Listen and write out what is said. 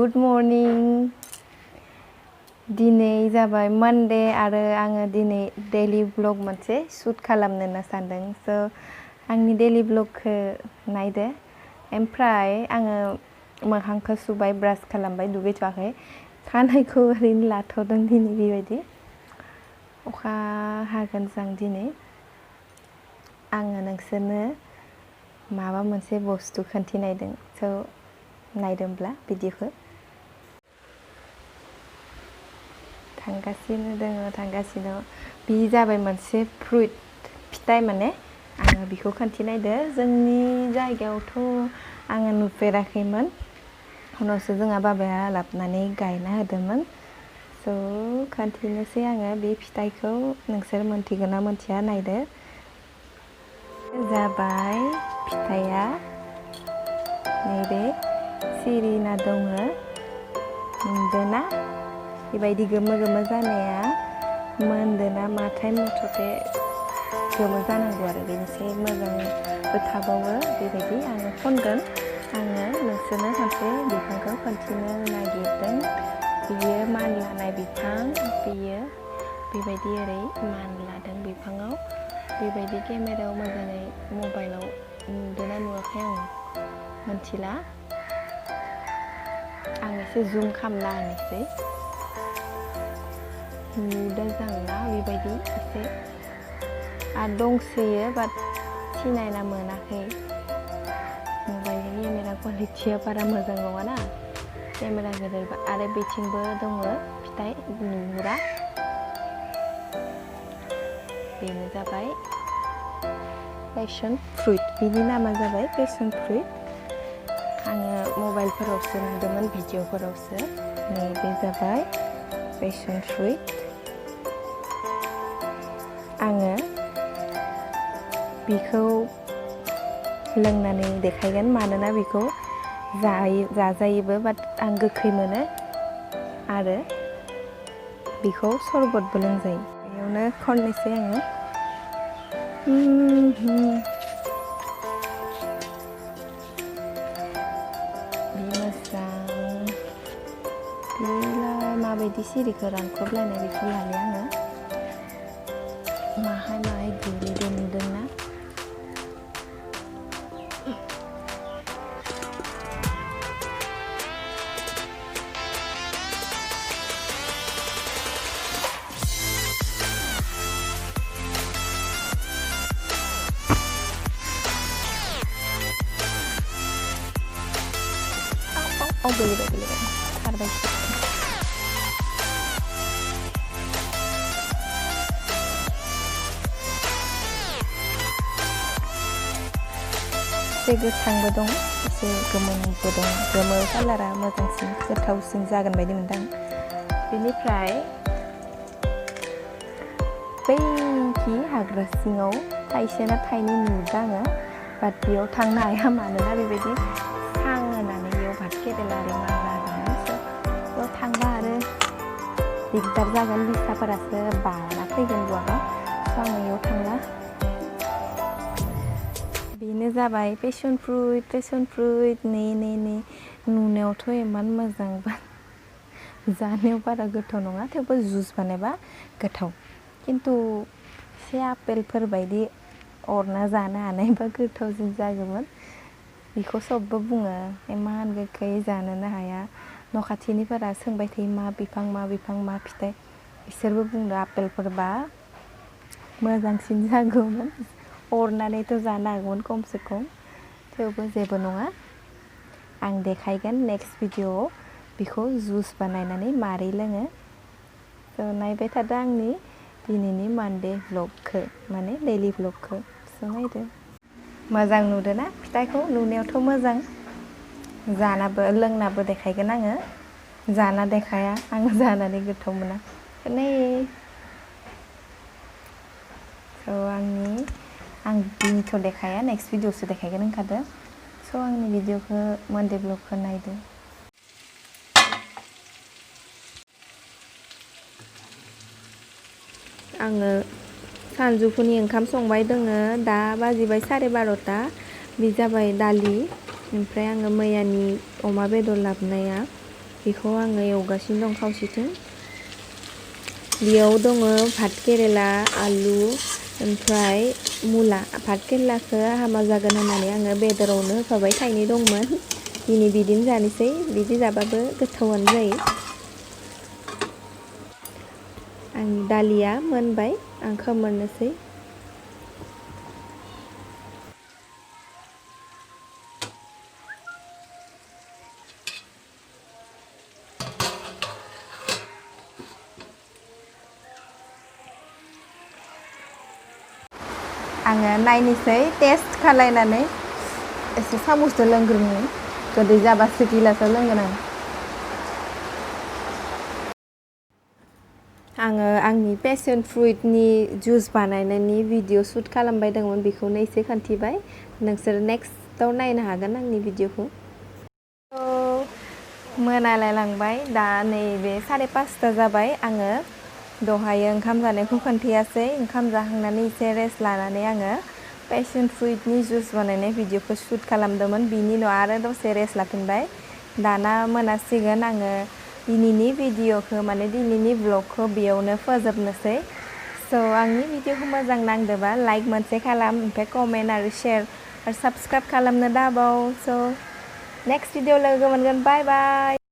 Good morning दिनै जाबाय मानडे आरो आङो दिनै डेलि ब्लग मोनसे शुट खालामनो होनना सानदों स' आंनि डेलि ब्लगखौ नायदो ओमफ्राय आङो मोखांखौ सुबाय ब्रास खालामबाय दुगैथ'वाखै खानायखौ ओरैनो लाथ'दों दिनै बेबायदि अखा हागोन जां दिनै आङो नोंसोरनो माबा मोनसे बुस्थु खोन्थिनायदों स' नायदोंब्ला भिडिअखौ थांगासिनो बे जाबाय मोनसे फ्रुइट फिथाइ माने आङो बेखौ खोन्थिनायदो जोंनि जायगायावथ' आङो नुफेराखैमोन उनावसो जोंहा बाबाया लाबोनानै गायना होदोंमोन स' खोन्थिनोसै आङो बे फिथाइखौ नोंसोर मोनथिगोन ना मोनथिया नायदो जाबाय फिथाइया नैबे सिरिना दङ नुदोंना बेबायदि गोमो गोमो जानाया मोनदोंना माथाय मुथथे गोमो जानांगौ आरो बेनिफ्राय मोजांबो थाबावो बेबायदि आङो खनगोन आङो नोंसोरनो खनसे बिफांखौ खोन्थिनो नागिरदों बियो मानलानाय बिफां बियो बेबायदि ओरै मानलादों बिफाङाव बेबायदि केमेरायाव मोजाङै मबाइलाव नुदोंना नुवाखै आं मोनथिला आं एसे जुम खालामना होनोसै नुदों जांना बेबायदि एसे आरो दंसोयो बाट सिनायना मोनाखै मबाइलनि केमेरा क्वालिटिया बारा मोजां नङाना केमेरा गेदेरबा आरो बेथिंबो दङ फिथाइ नुहुरा बेनो जाबाय पेशन फ्रुइट बिनि नामा जाबाय पेशन फ्रुइट आङो मबाइलफोरावसो नुदोंमोन भिडिअफोरावसो नैबे जाबाय पेशन फ्रुइट आङो बिखौ लोंनानै देखायगोन मानोना बिखौ जाजायोबो बाट आं गोखै मोनो आरो बिखौ सरबतबो लोंजायो बेयावनो खननोसै आङो माबायदि सिरिखौ रानख्रबलायनाय बेखौ लाले आङो माहाय गोलैदों नुदोंना गोलैबाय खारबाय एसे गोथांबो दं एसे गोमोनबो दं गोमो कालारा मोजांसिन गोथावसिन जागोन बायदि मोनदों बेनिफ्राय बैखि हाग्रा सिङाव थाइसेना थाइनै नुदों आङो बाट बेयाव थांनो हाया मानोना बेबायदि सां होनानै बेयाव भात केरेला आरि मानला दङ बेयाव थांबा आरो दिगदार जागोन बिसाफोरासो बाना फैगोन बहाबा स' आङो बेयाव थांला बेनो जाबाय पेशन फ्रुइट नै नुनायावथ' इमान मोजां जानायाव बारा गोथाव नङा थेवबो जुस बानायबा गोथाव खिन्थु एसे आपेलफोर बायदि अरना जानो हानायबा गोथावसिन जागौमोन बेखौ सबबो बुङो इमान गोखै जानोनो हाया न' खाथिनिफोरा सोंबाय थायो मा बिफां मा फिथाइ बिसोरबो बुंदो आपेलफोरबा मोजांसिन जागौमोन अरनानैथ' जानो हागौमोन खमसे खम थेवबो जेबो नङा आं देखायगोन नेक्स्ट भिडिअआव बेखौ जुस बानायनानै मारै लोङो स' नायबाय थादो आंनि दिनैनि मानडे भ्लगखौ माने डेलि भ्लगखौ स' नायदो मोजां नुदों ना फिथाइखौ नुनायावथ' मोजां लोंनाबो देखायगोन आङो जाना देखाया आं जानानै गोथाव मोना स' आं दिनैथ' देखाया नेक्स्ट भिडिअसो देखायगोन होनखादो स' आंनि भिडिअखौ मानडे ब्लगखौ नायदो आङो सानजौफुनि ओंखाम संबाय दोङो दा बाजिबाय 12:30 बे जाबाय दालि ओमफ्राय आङो मैयानि अमा बेदर लाबोनाया बेखौ आङो एवगासिनो दं खावसेथिं। बेयाव दङ भात केरेला, आलु, ओमफ्राय मुला। भात केरेलाखौ हामा जागोन होननानै आङो बेदरावनो होफाबाय, थाइनै दंमोन। दिनै बिदिनो जानोसै, बिदि जाबाबो गोथावानो जायो। आंनि दालिया मोनबाय, आं खोमोरनोसै। आङो नायनोसै टेस्ट खालायनानै एसे सामुसजों लोंग्रोनि, गोदै जाबासो गिलासाव लोंगोन आं। आङो आंनि पेसन फ्रुइटनि जुइस बानायनायनि भिडिअ शुट खालामबाय दंमोन, बेखौनो एसे खोन्थिबाय। नोंसोर नेक्स्टआव नायनो हागोन आंनि भिडिअखौ। मोनालायलांबाय, दा नैबे 5:30 जाबाय। आङो दहाय ओंखाम जानायखौ खोन्थियासै। ओंखाम जाखांनानै एसे रेस्ट लानानै आङो पेसन फ्रुइटनि जुइस बानायनाय भिडिअखौ शुट खालामदोंमोन। बिनि उनाव आरो दसे रेस्ट लाफिनबाय। दाना मोनासिगोन, आङो दिनैनि भिडिअखौ माने दिनैनि ब्लगखौ बेयावनो फोजोबनोसै। आंनि भिडिअखौ मोजां नांदोंबा लाइक मोनसे खालाम, ओमफ्राय कमेन्ट आरो शेयार आरो साबस्क्राइब खालामनो दाबाव। नेक्स्ट भिडिअ लोगो मोनगोन। बाय बाय।